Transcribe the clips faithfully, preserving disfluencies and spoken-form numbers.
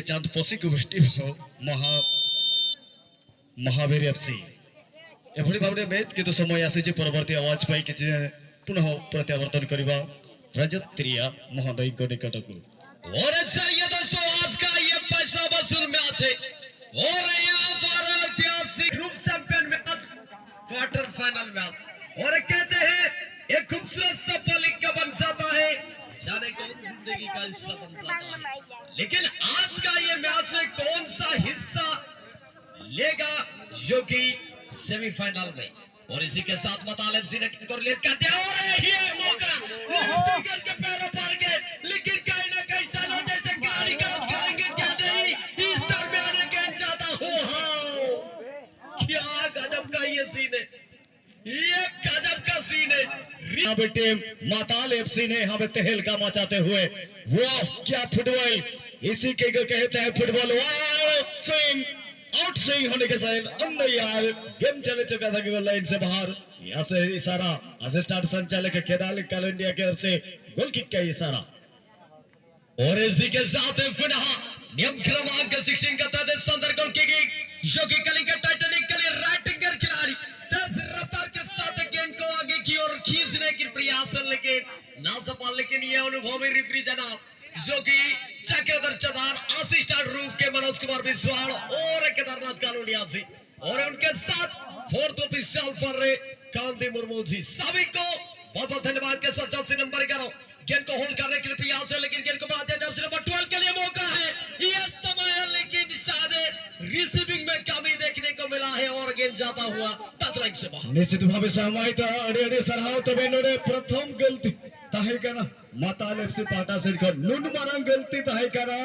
ଚାନ୍ଦ ପଶିକୁ ଭେଟିବ ମହା ମହାବୀର ଏଫ୍ସି। ଏଭଳି ଭାବରେ ମ୍ୟାଚ୍ କିନ୍ତୁ ସମୟ ଆସିଛି ପରବର୍ତ୍ତୀ ଆୱାଜ ପାଇଁ କିଛି ପୁନଃ ପ୍ରତ୍ୟାବର୍ତ୍ତନ କରିବା ରଜତ ତିରିଆ ମହୋଦୟଙ୍କ ନିକଟକୁ। और अच्छा ये दोस्तों, आज का ये पैसा वसूल मैच है। और यहाँ पर ऐतिहासिक group champion match, quarter final match. और कहते हैं एक खूबसूरत सा पल एक का बन जाता है, जाने कौन जिंदगी का हिस्सा बन जाता है। लेकिन आज का ये मैच में कौन सा हिस्सा लेगा, जो कि सेमीफाइनल में। और इसी के साथ मताल एफसी ने टक्कर ले कर दिया। और ये मौका, ये फिंगर के पैरों पर गए, लेकिन कहीं ना कहीं चलो जैसे गाड़ी का करेंगे क्या नहीं, इस दरमियान गेंद जाता हो। हाँ, क्या गजब का ये सीन है, ये गजब का सीन है। यहाँ पे टीम मताल एफसी ने यहाँ पे तहलका मचाते हुए, वाह क्या फुटबॉल, इसी के को कहते हैं फुटबॉल। वाह, स्विंग, आउट स्विंग होने के साथ अंदर यार गेम चले चुका था गोल लाइन से बाहर। यहाँ से इशारा असिस्टेंट संचालक केदार कालंडिया की ओर से गोल किक का इशारा। और इसी के साथ फिर नियम क्रमांक सिक्सटीन का तहत शानदार गोल किक, जो कि कलिंग टाइटैनिक के लिए राइट विंगर खिलाड़ी तेज रफ्तार के साथ गेंद को आगे की ओर खींचने की प्रयास, लेकिन नासफल। लेकिन ये अनुभवी रेफरी जनाब, जो कि चक्रधर चदार, असिस्टेंट रूप के मनोज कुमार बिस्वाल और केदारनाथ कालोनिया जी, और उनके साथ फोर्थ ऑफिशियल पर कांति मुर्मू जी, सभी को बहुत बहुत धन्यवाद के साथ जर्सी नंबर ग्यारह गेंद को होल्ड करने के लिए प्रयास है, लेकिन गेंद को बढ़ाते हैं जर्सी नंबर ट्वेल्व के लिए मौका है, ये समय है, लेकिन शायद रिसीविंग में कमी देखने को मिला है और गेंद जाता हुआ टच लाइन से बाहर। निश्चित भाव से हमारे तो अड़े अड़े सरहाव तबे नोड़े प्रथम गलती ताहे कना मताल एफसी पाटा से को नुन मारंग गलती ताहे कना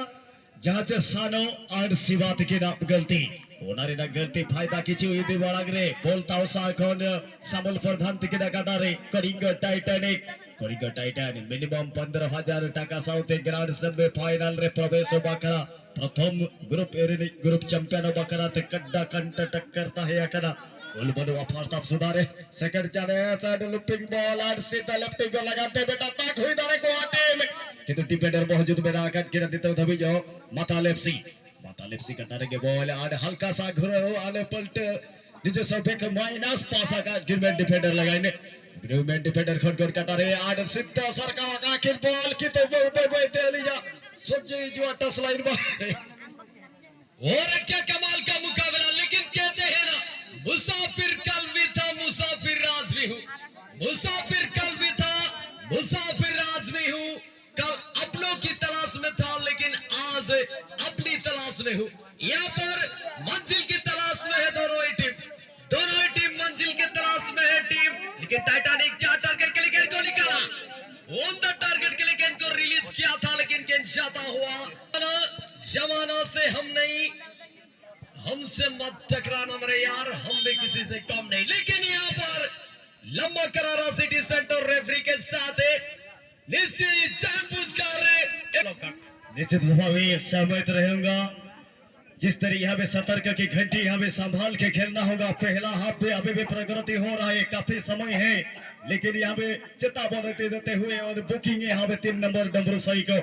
ᱡᱟᱦᱟᱸ ᱪᱮ ᱥᱟᱱᱚ ᱟᱨ ᱥᱤᱵᱟ ᱛᱤᱠᱤᱱᱟᱜ ᱜᱟᱹᱞᱛᱤ, ᱚᱱᱟ ᱨᱮᱱᱟᱜ ᱜᱟᱹᱞᱛᱤ ᱯᱷᱟᱭᱫᱟ ᱠᱤᱪᱷᱩ ᱤᱫᱤ ᱢᱟᱲᱟᱝ ᱨᱮ ᱵᱚᱞ ᱛᱟᱣᱥᱟ ᱠᱷᱚᱱ ᱥᱟᱢᱩᱞ ᱯᱨᱚᱫᱷᱟᱱ ᱛᱤᱠᱤᱱᱟᱜ ᱠᱟᱴᱟ ᱨᱮ Kalinga Titanic, Kalinga Titanic minimum ᱯᱚᱱᱫᱽᱨᱚ ᱦᱟᱡᱟᱨ ᱴᱟᱠᱟ ᱥᱟᱶᱛᱮ ᱜᱨᱟᱱᱰ ᱥᱮᱢᱤ ᱯᱷᱟᱭᱱᱟᱞ ᱨᱮ ᱯᱨᱚᱵᱮᱥ ᱵᱟᱠᱷᱨᱟ ᱯᱨᱚᱛᱷᱚᱢ ᱜᱨᱩᱯ ᱮ ᱨᱤᱱᱤᱡ ᱜᱨᱩᱯ ᱪᱟᱢᱯᱤᱭᱟᱱ ᱵᱟᱠᱷᱨᱟ ᱛᱮ ᱠᱟᱰᱰᱟ ᱠᱟᱱᱴᱟ ᱴᱟᱠᱠᱟᱨ ᱛᱟᱦᱮᱸ ᱟᱠᱟᱱᱟ᱾ ᱵᱚᱞ ᱵᱟᱹᱱᱩᱜᱼᱟ first half ᱥᱩᱫᱷᱟ ᱨᱮ᱾ Second chance, ᱟᱹᱰᱤ looping ball ᱟᱨ ᱥᱤᱫᱷᱟ lefting goal ᱞᱟᱜᱟᱱ ᱛᱮ ᱵᱮᱴᱟ ᱛᱟᱠ ᱦᱩᱭ ᱫᱟᱲᱮ ᱠᱚᱣᱟ team᱾ ᱠᱤᱱᱛᱩ defender ᱢᱚᱦᱡᱩᱫ ᱢᱮᱱᱟᱜ ᱟᱠᱟᱫ ᱠᱤᱱᱟ ᱱᱤᱛᱚᱜ ᱫᱷᱟᱹᱵᱤᱡ ᱦᱚᱸ ᱢᱟᱛᱟᱞ FC᱾ ᱢᱟᱛᱟᱞ FC ᱠᱟᱴᱟ ᱨᱮᱜᱮ ᱵᱚᱞ ᱟᱨ ᱦᱟᱞᱠᱟ ᱥᱟ ᱜᱷᱩᱨᱟᱹᱣ ᱟᱞᱮ ᱯᱟᱞᱴᱟᱹ ᱱᱤᱡᱮ ᱥᱚᱵᱮᱠ minus pass ᱟᱠᱟᱫ ᱜᱤᱨᱢᱮᱱ defender ᱞᱟᱜᱟᱭ ᱱᱮ᱾ ᱜᱤᱨᱢᱮᱱ defender ᱠᱷᱚᱱ ᱜᱚᱞ ᱠᱟᱴᱟ ᱨᱮ ᱟᱨ ᱥᱤᱫᱷᱟ ᱥᱟᱨᱠᱟᱣ ᱟᱠᱟᱫ ᱠᱤᱱ ᱵᱚᱞ ᱠᱤᱱᱛᱩ ᱵᱟᱹᱭ ᱵᱟᱹᱭ ᱵᱟᱹᱭ ᱛᱮ ᱟᱹᱞᱤᱧᱟᱜ ᱥᱚᱡᱽᱡᱮ ᱦᱤᱡᱩᱜᱼᱟ touch line ᱵᱟᱦᱨᱮ᱾ और क्या कमाल का मुकाबला, लेकिन कहते हैं ना, मुसाफिर कल भी था, मुसाफिर आज भी हूँ। मुसाफिर कल भी था, मुसाफिर आज भी हूँ। कल अपनों की तलाश में था, लेकिन आज अपनी तलाश में हूँ। यहाँ पर मंजिल की तलाश में है दोनों ही टीम। दोनों ही टीम मंजिल की तलाश में है टीम। लेकिन टाइटैनिक क्या टारगेट के लिए गेंद को निकाला? ऑन द टारगेट के लिए गेंद को रिलीज किया था, लेकिन गेंद जाता हुआ। जमाना से हम नहीं, हमसे मत टकराना मेरे यार, हम भी किसी से कम नहीं। लेकिन यहाँ पर लंबा करारा सिटी सेंटर रेफरी के साथ है। निश्चित जानबूझकर निश्चित भावी सहमत रहूंगा। जिस तरह यहाँ पे सतर्क की घंटी, यहाँ पे संभाल के खेलना होगा। पहला हाफ पे अभी भी प्रगति हो रहा है, काफी समय है, लेकिन यहाँ पे चेतावनी देते हुए और बुकिंग यहाँ पे तीन नंबर डमरू सही को।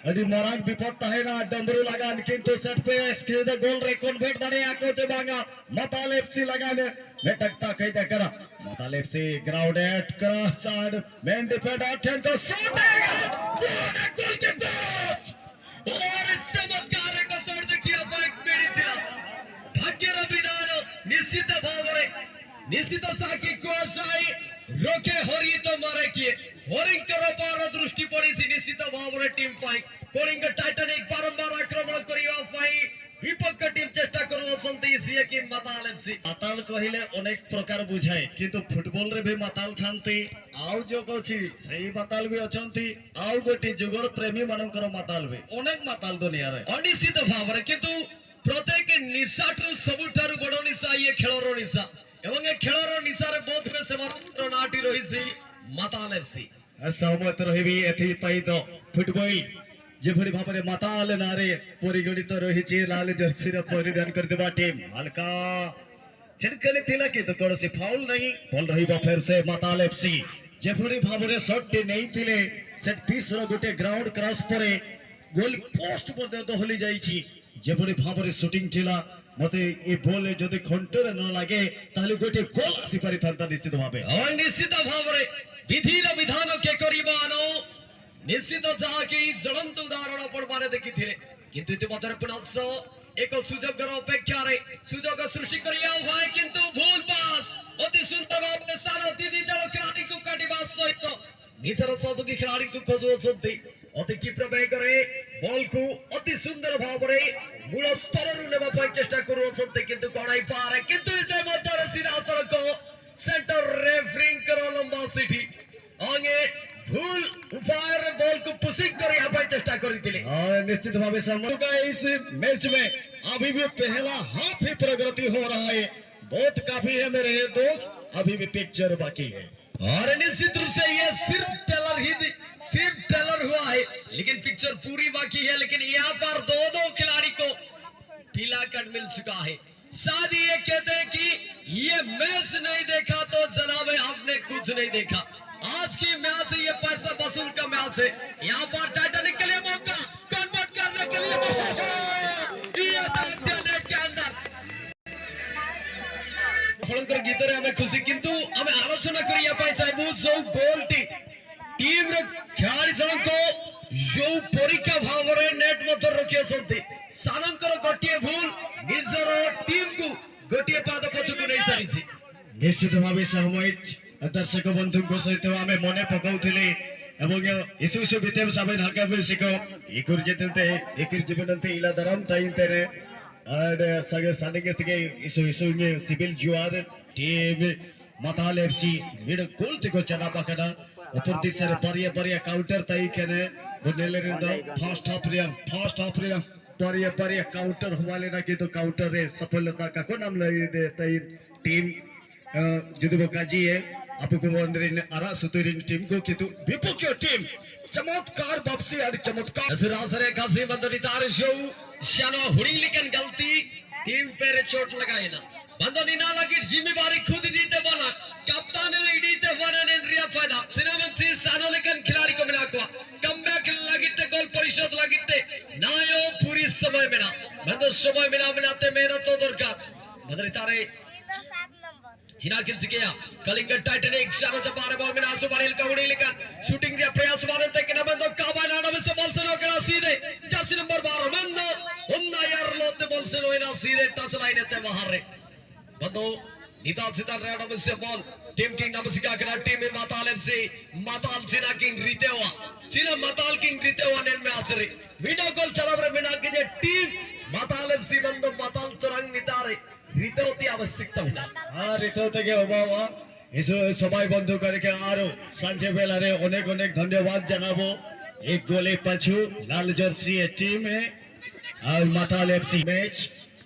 ᱟᱹᱰᱤ ᱢᱟᱨᱟᱝ ᱵᱤᱯᱚᱫ ᱛᱟᱦᱮᱱᱟ ᱰᱟᱢᱵᱨᱩ ᱞᱟᱜᱟᱱ, ᱠᱤᱱᱛᱩ ᱥᱮᱴ ᱯᱮ ᱥᱠᱤᱰ ᱜᱳᱞ ᱨᱮ ᱠᱚᱱᱵᱷᱟᱨᱴ ᱫᱟᱲᱮᱭᱟᱜᱼᱟ ᱠᱚ ᱪᱮ ᱵᱟᱝᱟ ᱢᱟᱛᱟᱞ FC ᱞᱟᱜᱟᱱ᱾ ᱢᱤᱫᱴᱟᱝ ᱛᱟᱠ ᱦᱮᱡ ᱟᱠᱟᱱᱟ ᱢᱟᱛᱟᱞ FC ᱜᱨᱟᱣᱩᱱᱰ ᱮᱴ ᱠᱨᱟᱥ ᱟᱨ ᱢᱮᱱ ᱰᱤᱯᱷᱮᱱᱰᱟᱨ ᱴᱷᱮᱱ ᱠᱚ ᱥᱩᱴ ᱮᱫᱟ᱾ Goalkeeper! और इस चमत्कार का शॉट देखिए, अपाइक मेरी थिला। भाग्यर विधान निश्चित भावरे निश्चित साकी क्वासाई रोके होरी तो मारे किए। होरिंग करो पार दृष्टि पड़ी सी निश्चित भावरे टीम फाई। कोरिंग टाइटैनिक बारंबार आक्रमण करिवा फाई। विपक्ष टीम चेष्टा करो संती सी कि मताल एफसी। ᱢᱟᱛᱟᱞ କହିଲେ ଅନେକ ପ୍ରକାର ବୁଝାଏ, କିନ୍ତୁ ଫୁଟବଲ ରେ ବି ମାତାଲ ଥାନ୍ତି। ଆଉ ଯୋଉ ଅଛି ସେଇ ମାତାଲ ବି ଅଛନ୍ତି। ଆଉ ଗୋଟେ ଯୁଗଳ ପ୍ରେମୀ ମାନଙ୍କର ମାତାଲ ବି ଅନେକ ମାତାଲ ଦୁନିଆରେ। ଅନିଶ୍ଚିତ ଭାବରେ, କିନ୍ତୁ ପ୍ରତ୍ୟେକ ନିଶାଠାରୁ ସବୁଠାରୁ ବଡ଼ ନିଶା ଇଏ ଖେଳର ନିଶା। ଏବଂ ଏ ଖେଳର ନିଶାରେ ବହୁତ ବେଶ ସେମାନଙ୍କର ନାଁଟି ରହିଛି ମାତାଲ ଏଫସି। ସହମତ ରହିବି ଏଥିପାଇଁ ତ ଫୁଟବଲ ଯେଭଳି ଭାବରେ ମାତାଲ ନାଁରେ ପରିଗଣିତ ରହିଛି ଲାଲ ଜର୍ସିର ପରିଧାନ କରିଥିବା ଟିମ୍। ହାଲକା छिड़कने थिला कि तो कौन सी फाउल नहीं। बॉल रही वो फिर से माताल एफसी। जेभली भाव में शॉट टी नहीं थिले, सेट पीस रो गोटे ग्राउंड क्रॉस पर गोल पोस्ट पर दे दोहली जाइछी। जेभली भाव में शूटिंग थिला, मते ए बॉल जदि घंटर न लागे, ताहले गोटे गोल आसी पारि थांता निश्चित भावे। और निश्चित भाव में विधि रो विधान के करिबा आनो निश्चित ଯାହାକି ଜ୍ୱଳନ୍ତ ଉଦାହରଣ ଆପଣମାନେ ଦେଖିଥିଲେ। କିନ୍ତୁ ଇତିମଧ୍ୟରେ ପୁନଶ୍ଚ ଏକ ସୁଯୋଗର ଅପେକ୍ଷାରେ ସୁଯୋଗ ସୃଷ୍ଟି କରିବା ପାଇଁ, କିନ୍ତୁ ଭୁଲ ପାସ୍। ଅତି ସୁନ୍ଦର ଭାବରେ ସାନ ଦିଦି ଜଣ ଖେଳାଳିଙ୍କୁ କାଟିବା ସହିତ ନିଜର ସହଯୋଗୀ ଖେଳାଳିଙ୍କୁ ଖୋଜୁଅଛନ୍ତି। ଅତି କ୍ଷିପ୍ର ବେଗରେ ବଲକୁ ଅତି ସୁନ୍ଦର ଭାବରେ ମୂଳ ସ୍ତରରୁ ନେବା ପାଇଁ ଚେଷ୍ଟା କରୁଅଛନ୍ତି, କିନ୍ତୁ କଣାଇ ପାରେ। କିନ୍ତୁ ଇତିମଧ୍ୟରେ ସିଧାସଳଖ ସେଣ୍ଟର ରେଫରିଙ୍କର ଲମ୍ବା ସିଟି। अंगे भूल उपाय बॉल को पुशिंग कर यहाँ पर चेष्टा करी थी। और निश्चित भाव से हम लोग का इस मैच में अभी भी पहला हाफ ही प्रगति हो रहा है। बहुत काफी है मेरे दोस्त, अभी भी पिक्चर बाकी है। और निश्चित रूप से ये सिर्फ ट्रेलर ही दि- सिर्फ ट्रेलर हुआ है, लेकिन पिक्चर पूरी बाकी है। लेकिन यहाँ पर दो दो खिलाड़ी को पीला कार्ड मिल चुका है। शायद ये कहते हैं कि ये मैच नहीं देखा तो जनाब आपने कुछ नहीं देखा। आज की मैच ये पैसा वसूल का मैच है। यहाँ पर टाइटैनिक के लिए मौका, कन्वर्ट करने के लिए मौका। ये डाल दिया नेट के अंदर। ଆପଣଙ୍କର ଗୀତରେ ଆମେ ଖୁସି, କିନ୍ତୁ ଆମେ ଆଲୋଚନା କରିବା ପାଇଁ ଚାହିଁବୁ ଯୋଉ ଗୋଲଟି ଟିମ୍ର ଖେଳାଳି ଜଣଙ୍କ ଯୋଉ ପରୀକ୍ଷା ଭାବରେ ନେଟ୍ ମଧ୍ୟ ରଖିଅଛନ୍ତି। ସାନଙ୍କର ଗୋଟିଏ ଭୁଲ ନିଜର ଟିମ୍କୁ ଗୋଟିଏ ପାଦ ପଛକୁ ନେଇ ସାରିଛି। ନିଶ୍ଚିତ ଭାବେ ସହମତ ଦର୍ଶକ ବନ୍ଧୁଙ୍କ ସହିତ ଆମେ ମନେ ପକାଉଥିଲେ ଏବଂ ଇସୁ ଇସୁ ବିତେବ ସାବେନ ହାକା ବେସିକ ଇକୁର ଯେତେନ୍ତେ ଇକିର ଜୀବନନ୍ତେ ଇଲା ଦରମ ତାଇନ୍ତେରେ ଆଡ ସଙ୍ଗେ ସାନିଙ୍ଗେ ତିକେ ଇସୁ ଇସୁ ଇଙ୍ଗେ ସିଭିଲ ଜୁଆର ଟିମ୍ ᱢᱟᱛᱟᱞ ᱮᱯᱷᱥᱤ ᱢᱤᱫ ᱜᱳᱞ ᱛᱮᱠᱚ ᱪᱟᱱᱟᱯ ᱟᱠᱟᱱᱟ᱾ ᱚᱯᱚᱨ ᱫᱤᱥᱟᱹ ᱨᱮ ᱵᱟᱨᱭᱟ ᱵᱟᱨᱭᱟ ᱠᱟᱣᱩᱱᱴᱟᱨ ᱛᱟᱭ ᱠᱟᱱᱟ᱾ ᱵᱚᱱᱮᱞᱮ ᱨᱮᱱ ᱫᱚ ᱯᱷᱟᱨᱥᱴ ᱦᱟᱯ ᱨᱮᱭᱟᱜ, ᱯᱷᱟᱨᱥᱴ ᱦᱟᱯ ᱨᱮᱭᱟᱜ ᱵᱟᱨᱭᱟ ᱵᱟᱨᱭᱟ ᱠᱟᱣᱩᱱᱴᱟᱨ ᱦᱩᱭ ᱞᱮᱱᱟ, ᱠᱤᱱᱛᱩ ᱠᱟᱣᱩᱱᱴᱟᱨ ᱨᱮ ᱥᱚᱯᱷᱚᱞᱚᱛᱟ ᱠᱟᱠᱚ ᱧᱟᱢ ᱞᱟᱹᱜᱤᱫ ᱛᱮ ᱴᱤᱢ, ᱟᱸ, ᱡᱩᱫᱤ ᱵᱚ ᱠᱟᱡᱤᱭᱮ, ᱟᱵᱚ ᱠᱚ ᱢᱚᱱ ᱨᱮᱱ ᱟᱨᱟᱜ ᱥᱩᱛᱩ ᱨᱮᱱ ᱴᱤᱢ ᱠᱚ, ᱠᱤᱱᱛᱩ ᱵᱤᱯᱚᱠᱠᱷᱚ ᱴᱤᱢ ᱪᱚᱢᱚᱛᱠᱟᱨ ᱵᱟᱯᱥᱤ ᱟᱨ ᱪᱚᱢᱚᱛᱠᱟᱨ᱾ ᱥᱮᱨᱟ ᱥᱮᱨᱮ ᱠᱟᱥᱤ ᱢᱟᱱᱫᱚ ᱱᱤᱛᱟᱨ ᱥᱚᱣ ᱥᱟᱱᱚ ᱦᱩᱰᱤᱧ ᱞᱮᱠᱟᱱ ᱜᱟᱞᱛᱤ ᱴᱤᱢ ᱯᱮ ᱨᱮ ᱪᱳᱴ ᱞᱟᱜᱟᱣᱮᱱᱟ᱾ ᱵᱟᱝ ᱫᱚ ᱱᱤᱱᱟ ᱞᱟᱹᱜᱤᱫ ᱡᱤᱢᱢᱮᱣᱟᱨᱤ ᱠᱷᱩᱫ ᱤᱫᱤ ᱛᱮ ᱵᱚᱱᱟ᱾ ᱠᱟᱯᱛᱟᱱ ᱮ ᱤᱫᱤ ᱛᱮ ᱵᱚᱱᱟ ᱱᱤᱱ ᱨᱮᱭᱟᱜ ᱯᱷᱟᱭᱫᱟ᱾ ᱥᱤᱱᱟᱢᱚᱱ ᱥᱤ ᱥᱟᱱᱚ ᱞᱮᱠᱟᱱ ᱠᱷᱤᱞᱟᱲᱤ ᱠᱚ ᱢᱮᱱᱟᱜ ᱠᱚᱣᱟ᱾ ᱠᱟᱢᱵᱮᱠ ᱞᱟᱹᱜᱤᱫ ᱛᱮ, ᱜᱳᱞ ᱯᱚᱨᱤᱥᱳᱫᱷ ᱞᱟᱹᱜᱤᱫ ᱛᱮ ᱱᱟᱭᱚ ᱯᱩᱨᱤ ᱥᱚᱢᱚᱭ ᱢᱮᱱᱟᱜᱼᱟ᱾ ᱢᱮᱱᱫᱚ ᱥᱚᱢᱚᱭ ᱢᱮᱱᱟᱜ, ᱢᱮᱱᱟᱜ ᱛᱮ ᱢᱮᱦᱱᱚᱛ ᱫᱚ ᱫᱚᱨᱠᱟᱨ᱾ ᱢᱟᱫᱽᱨᱤ ᱛᱟᱨᱮ ᱪᱤᱱᱟ ᱠᱤᱱ ᱪᱤᱠᱟᱹᱭᱟ? ᱠᱟᱞᱤᱝᱜᱟ ᱴᱟᱭᱴᱟᱱᱤᱠ ᱥᱟᱱᱚ ᱪᱟᱯᱟᱨ ᱨᱮ ᱵᱚᱞ ᱢᱮᱱᱟᱜᱼᱟ, ᱥᱩᱵᱟᱨᱤᱞ ᱠᱟᱣᱰᱤ ᱞᱮᱠᱟᱱ ᱥᱩᱴᱤᱝ ᱨᱮᱭᱟᱜ ᱯᱨᱚᱭᱟᱥ ᱵᱟᱨᱮ ᱛᱮ ᱠᱟᱱᱟ, ᱢᱮᱱᱫᱚ ᱠᱟᱵᱟᱭ ᱱᱟᱰᱟ ᱢᱮᱥᱮ ᱵᱚᱞ ᱥᱮᱱᱚᱜ ᱠᱟᱱᱟ ᱥᱤᱫᱷᱮ ᱡᱟᱨᱥᱤ ᱱᱚᱢᱵᱚᱨ ᱵᱟᱨᱚ, ᱢᱮᱱᱫᱚ ᱦᱚᱱᱫᱟ ᱭᱟᱨ ᱞᱚ ᱛᱮ ᱵᱚᱞ ᱥᱮᱱᱚᱜ ᱮᱱᱟ ᱥᱤᱫᱷᱮ ᱴᱟᱪ ᱞᱟᱭᱤᱱ ᱛᱮ ᱵᱟᱦᱟᱨ ᱨᱮ᱾ ᱢᱮᱱᱫᱚ ᱱᱤᱛᱟᱜ ᱥᱮᱛᱟᱜ ᱨᱮ ᱱᱟᱰᱟ ᱢᱮᱥᱮ ᱵᱚᱞ ᱴᱤᱢ ᱠᱤᱝ ᱱᱟᱢᱥᱤᱠᱟ ᱠᱟᱱᱟ, ᱴᱤᱢ ᱢᱟᱛᱟᱞ ᱮᱯᱷ ᱥᱤ, ᱢᱟᱛᱟᱞ ᱥᱤᱱᱟ ᱠᱤᱝ ᱨᱤᱛᱮᱣᱟ, ᱥᱤᱱᱟ ᱢᱟᱛᱟᱞ ᱠᱤᱝ ᱨᱤᱛᱮᱣᱟ ᱱᱮᱱ ᱢᱮ ᱟᱥᱨᱤ᱾ ᱢᱤᱫ ᱜᱳᱞ ᱪᱟᱞᱟᱣ ᱨᱮ ᱢᱮᱱᱟᱜ ᱠᱤᱱᱟ ᱴᱤᱢ ᱢᱟᱛᱟᱞ ᱮᱯᱷ ᱥᱤ, ᱢᱮᱱᱫᱚ ᱢᱟᱛᱟᱞ ᱛᱚᱨᱟᱝ ᱱᱤᱛᱟᱨᱮ ᱨᱤᱛᱮᱣ ᱛᱮ ᱟᱵᱚᱥᱭᱚᱠᱛᱟ ᱢᱮᱱᱟᱜᱼᱟ᱾ ᱟᱨ ᱨᱤᱛᱮᱣ ᱛᱮᱜᱮ ᱚᱵᱷᱟᱵᱟ᱾ ᱤᱥᱩ ᱥᱚᱵᱟᱭ ᱵᱚᱱᱫᱷᱩ ᱠᱟᱨᱤᱠᱟ ᱟᱨᱚ ᱥᱟᱸᱡᱮ ᱵᱮᱞᱟ ᱨᱮ ᱚᱱᱮᱠ ᱚᱱᱮᱠ ᱫᱷᱚᱱᱭᱚᱵᱟᱫ ᱡᱟᱱᱟᱵᱚ᱾ ᱮᱠ ᱜᱳᱞᱮ ᱯᱟᱪᱷᱩ ᱞᱟᱞ ᱡᱟᱨᱥᱤ ᱮ ᱴᱤᱢ ᱮ ᱟᱨ Matal F C match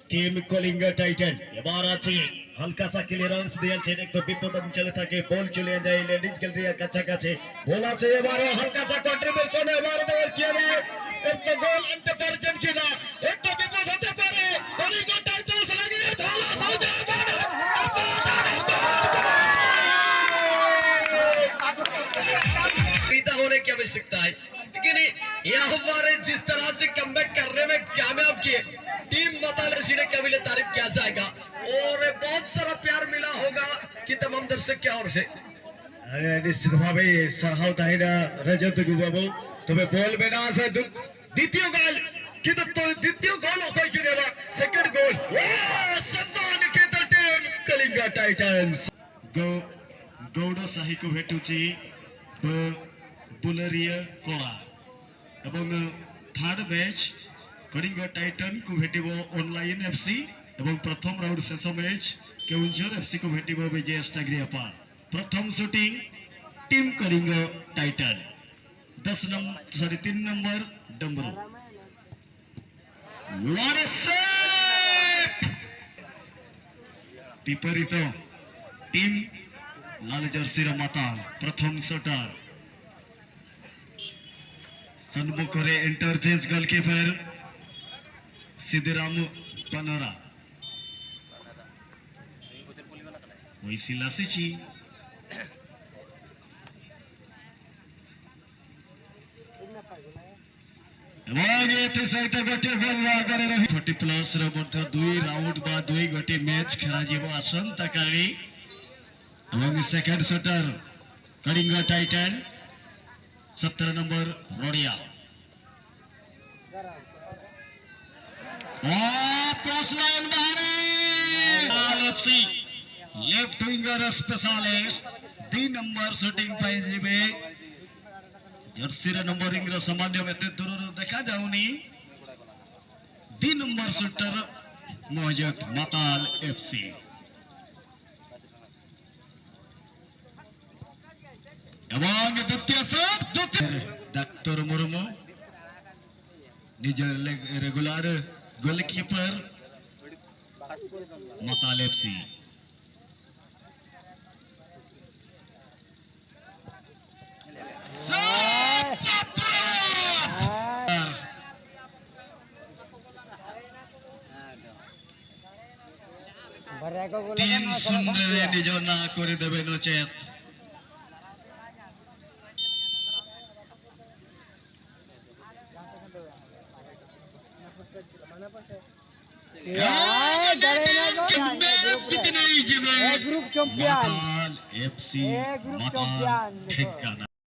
team Kalinga Titan ᱮᱵᱟᱨ ᱟᱪᱷᱮ ᱦᱟᱞᱠᱟ ᱥᱟ ᱠᱞᱤᱭᱟᱨᱮᱱᱥ ᱫᱤᱭᱟ ᱪᱮᱫ ᱮᱠ ᱛᱚ ᱵᱤᱯᱚᱫ ᱟᱢ ᱪᱟᱞᱮ ᱛᱷᱟᱠᱮ ᱵᱚᱞ ᱪᱚᱞᱮ ᱡᱟᱭ ᱞᱮᱰᱤᱡ ᱜᱮᱞ ᱨᱮᱭᱟ ᱠᱟᱪᱷᱟ ᱠᱟᱪᱷᱮ ᱵᱚᱞ ᱟᱪᱷᱮ ᱮᱵᱟᱨ ᱦᱟᱞᱠᱟ ᱥᱟ ᱠᱚᱱᱴᱨᱤᱵᱤᱭᱩᱥᱚᱱ ᱮᱵᱟᱨ ᱫᱚ ᱠᱤᱭᱟ ᱮᱠ ᱛᱚ ᱜᱳᱞ ᱟᱱᱛᱮ ᱯᱟᱨᱪᱟᱢ ᱠᱮᱫᱟ᱾ ᱮᱠ ᱛᱚ ᱵᱤᱯᱚᱫ ᱦᱚᱛᱮ ᱯᱟᱨᱮ ᱠᱚᱞᱤᱝᱜᱟ ᱴᱟᱭᱴᱟᱱ ᱞᱟᱹᱜᱤᱫ ᱵᱷᱟᱞᱟ ᱥᱟᱡᱟ ᱯᱤᱫᱟ ᱦᱳᱱᱮ ᱠᱤ ᱟᱵᱚᱥᱭᱚᱠᱛᱟ ᱦᱮ? लेकिन यहाँ पर जिस तरह से कमबैक करने में कामयाब किए, टीम मताल एफसी ने काबिल तारीफ किया जाएगा। और बहुत सारा प्यार मिला होगा कि तमाम दर्शक की ओर से। ᱟᱨᱮ, ᱱᱤᱥᱪᱤᱛ ᱵᱷᱟᱵᱮ ᱥᱟᱨᱦᱟᱣ ᱛᱟᱦᱮᱱᱟ ᱨᱚᱡᱚᱛ ᱴᱩᱰᱩ ᱵᱟᱹᱵᱩ᱾ ᱛᱚᱵᱮ ᱵᱚᱞ ᱢᱮᱱᱟᱜᱼᱟ ᱥᱮ ᱫᱩ-, ᱫᱤᱛᱤᱭᱚ ᱜᱳᱞ, ᱠᱤᱱᱛᱩ ᱛᱚ-, ᱫᱤᱛᱤᱭᱚ ᱜᱳᱞ ᱚᱠᱚᱭ ᱠᱤᱱ ᱮᱢᱟ? ᱥᱮᱠᱮᱱᱰ ᱜᱳᱞ᱾ ᱣᱟ, ᱥᱟᱱᱛᱟᱱ ᱠᱮᱛᱟ ᱴᱤᱢ ᱠᱟᱞᱤᱝᱜᱟ ᱴᱟᱭᱴᱟᱱᱥ᱾ ᱜᱚ-, ᱜᱚᱣᱰᱚ ᱥᱟᱦᱤ ᱠᱚ ᱵᱷᱮᱴᱩᱪᱤ ᱵᱚ-, ᱵᱩᱞᱟᱹᱨᱤᱭᱟᱹ ᱠᱚᱲᱟ᱾ ଏବଂ ଥାର୍ଡ ମ୍ୟାଚ୍ କଳିଙ୍ଗ ଟାଇଟନ୍କୁ ଭେଟିବ ଅନଲାଇନ୍ ଏଫ୍ସି ଏବଂ ପ୍ରଥମ ରାଉଣ୍ଡ ଶେଷ ମ୍ୟାଚ୍ କେଉଁଝର ଏଫ୍ସିକୁ ଭେଟିବ ବିଜେଏସ୍ ଟାଗ୍ରିଆପାଳ। ପ୍ରଥମ ସୁଟିଂ ଟିମ୍ କଳିଙ୍ଗ ଟାଇଟନ୍। ଦଶ ନମ୍ବର, ସରି, ତିନି number Dambaru. What a save! ବିପରୀତ ଟିମ୍ ଲାଲ ଜର୍ସିର ମାତାଲ ପ୍ରଥମ ସଟର। ସମ୍ମୁଖରେ ଇଣ୍ଟରଚେଞ୍ଜ ଗୋଲକିପର ସିଦ୍ଧିରାମ ପନରା। ᱦᱩᱭ ᱥᱤᱞᱟᱥᱤᱪᱤ᱾ ᱮᱵᱚᱝ ᱮᱛᱮ ᱥᱟᱭᱤᱰ ᱜᱚᱴᱮ ᱜᱳᱞ ᱟᱜᱟᱨᱮ ᱨᱚᱦᱤ ᱯᱷᱳᱨᱴᱤ ᱯᱞᱟᱥ ᱨᱮ ᱢᱚᱫᱽᱫᱷᱚ ᱫᱩᱭ ରାଉଣ୍ଡ ବା ଦୁଇ ଗୋଟି ମ୍ୟାଚ ᱠᱷᱮᱲᱟ ଯିବ ଆସନ୍ତାକାଲି। ଏବଂ ସେକେଣ୍ଡ ସେଟର କଳିଙ୍ଗ ଟାଇଟାନ, ସତର ନମ୍ବର ରଡ଼ିଆ। ଆ, ପ୍ଲସ୍ ଲାଇନ୍ ବାହାରେ। ଅଲ୍ F C left winger specialist ଦି ନମ୍ବର ସୁଟିଂ ପାଇଁ ଯିବେ। ଜର୍ସିର ନମ୍ବରିଂର ସାମାନ୍ୟ ଏତେ ଦୂରରୁ ଦେଖାଯାଉନି। ଦି ନମ୍ବର ସୁଟର ମହଜଦ ମାତାଲ ଏଫ୍ ସି। ଏବଂ ଦ୍ୱିତୀୟ ସେଟ୍, ଦ୍ୱିତୀୟ ଡାକ୍ତର ମୁର୍ମୁ, ନିଜ ଲେ-, regular goalkeeper, Matal F C. Set! ᱵᱟᱨᱭᱟ ᱠᱚ ᱜᱳᱞ ᱟᱠᱟᱱᱟ, ᱛᱤᱱ ᱥᱩᱱ ᱨᱮ ᱱᱤᱡᱚᱨ ᱱᱟ ᱠᱚᱨᱮ ᱫᱮᱵᱮ ᱱᱚᱪᱮᱛ᱾ ᱮᱭᱟᱭ, ᱫᱟᱲᱮᱭᱮᱱᱟ ᱠᱚ᱾ ᱠᱤᱛᱱᱟ ᱦᱤ ᱡᱤᱵᱮ? ᱮ ᱜᱨᱩᱯ ᱪᱟᱢᱯᱤᱭᱟᱱ᱾ ᱢᱟᱛᱟᱞ ᱮᱯᱷ ᱥᱤ, ᱮ ᱜᱨᱩᱯ ᱢᱟᱛᱟᱞ ᱪᱟᱢᱯᱤᱭᱟᱱ᱾ ᱴᱷᱤᱠᱟᱱᱟ᱾